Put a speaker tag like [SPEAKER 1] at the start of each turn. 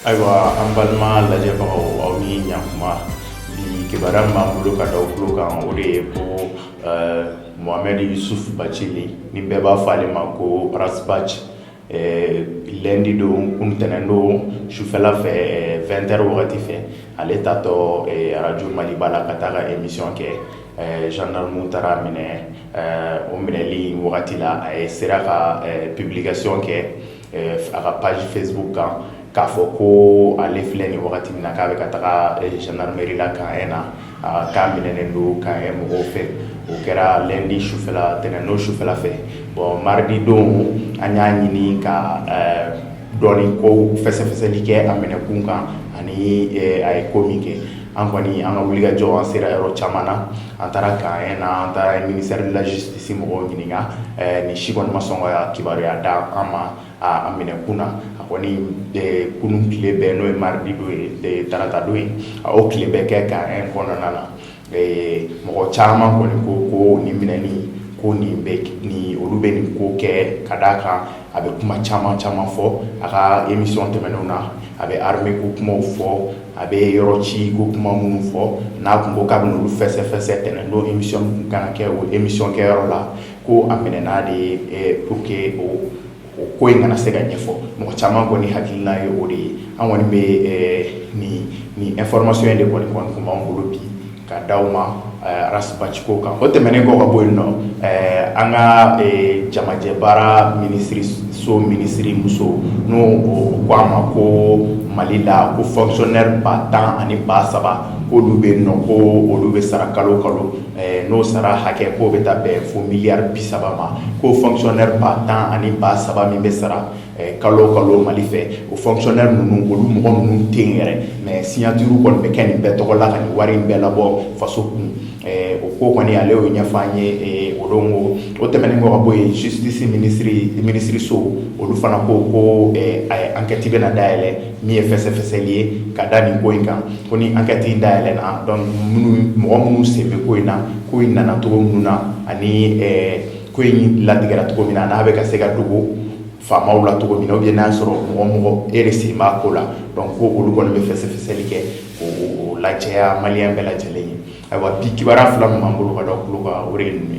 [SPEAKER 1] Ayiwa, an balima lajɛbagaw, aw ni ɲakuma. Bi kibaruya min b'an bolo ka da aw tulo kan, o de ye ko Mohamed Youssouf Bathily, ni bɛɛ b'a fɔ ale ma ko Ras Bath, lundi don, ntɛnɛn don sufɛla fɛ, 20 heures wagati fɛ, ale tatɔ arajo Maliba la ka taa ka émission kɛ, gendarme taara minɛ. O minɛli wagati la, a ye sera ka publication kɛ a ka page Facebook kan k'a fɔ ko ale filɛ nin wagati min na, k'a bɛ ka taga gendarmerie la Camp 1 na, k'a minɛnen don Camp 1 mɔgɔw fɛ. O kɛra lundi sufɛla, tɛnɛn don sufɛla fɛ. Bon, mardi don, an y'a ɲini ka dɔɔni ko fɛsɛfɛsɛli kɛ a minɛkun kan ani a ye ko min kɛ. An kɔni, an ka wulikajɔ, an sera yɔrɔ caman na. An taara Camp 1 na, an taara ministère de la Justice mɔgɔw ɲininka. Nin si kɔni ma sɔn ka kibaruya da an ma a minɛkun na. A kɔni kunun tile bɛɛ, n'o ye mardi don ye, tarata don ye, a o tile bɛɛ kɛ Camp 1 kɔnɔna na. Mɔgɔ caman kɔni ko ko nin minɛni ko nin bɛ nin, olu bɛ nin ko kɛ ka d'a kan a bɛ kuma caman caman fɔ a ka émission tɛmɛnenw na. A bɛ armée ko kumaw fɔ, a bɛ yɔrɔ ci ko kuma minnu fɔ, n'a kun ko k'a bɛ n'olu fɛsɛfɛsɛ tɛnɛn don émission kun kan ka kɛ o émission kɛyɔrɔ la, ko a minɛna de ye pour que o ko in kana se ka ɲɛfɔ. Mɔgɔ caman kɔni hakilina ye o de ye. An kɔni bɛ nin information in de kɔni kun b'an bolo bi ka d'aw ma Ras Bath ko kan. O tɛmɛnen kɔ ka bɔ yen nɔ, an ka jamajɛbaara minisiri so minisiri muso, n'o o ko a ma ko Mali la, ko fonctionnaire 10 013 k'olu bɛ yen nɔ, ko olu bɛ sara kalo kalo, n'o sara hakɛ k'o bɛ taa bɛn fo miliyari 30 ma, ko fonctionnaire 10 013 min bɛ sara kalo kalo Mali fɛ, o fonctionnaire ninnu, olu mɔgɔ ninnu tɛ yen yɛrɛ, mais signature kɔni bɛ kɛ nin bɛɛ tɔgɔ la ka nin wari in bɛɛ labɔ faso kun. O ko kɔni, ale y'o ɲɛfɔ an ye o don. O tɛmɛnen kɔ ka bɔ yen, justice minisiri so, olu fana ko ko enquête bɛna dayɛlɛ, min ye fɛsɛfɛsɛli ye ka da nin ko in kan, ko ni enquête in dayɛlɛna, donc minnu, mɔgɔ minnu sen bɛ ko in na, ko in nana cogo minnu na ani ko in latigɛra cogo min na, n'a bɛ ka se ka dogo faamaw la cogo min na, ou bien n'a y'a sɔrɔ mɔgɔ mɔgɔ e de sen b'a ko la, donc ko olu kɔni bɛ fɛsɛfɛsɛli kɛ k'o lajɛya maliyɛn bɛɛ lajɛlen ye. Ayiwa, bi kibaruya fila min b'an bolo ka da tulo kan, o de ye ninnu ye.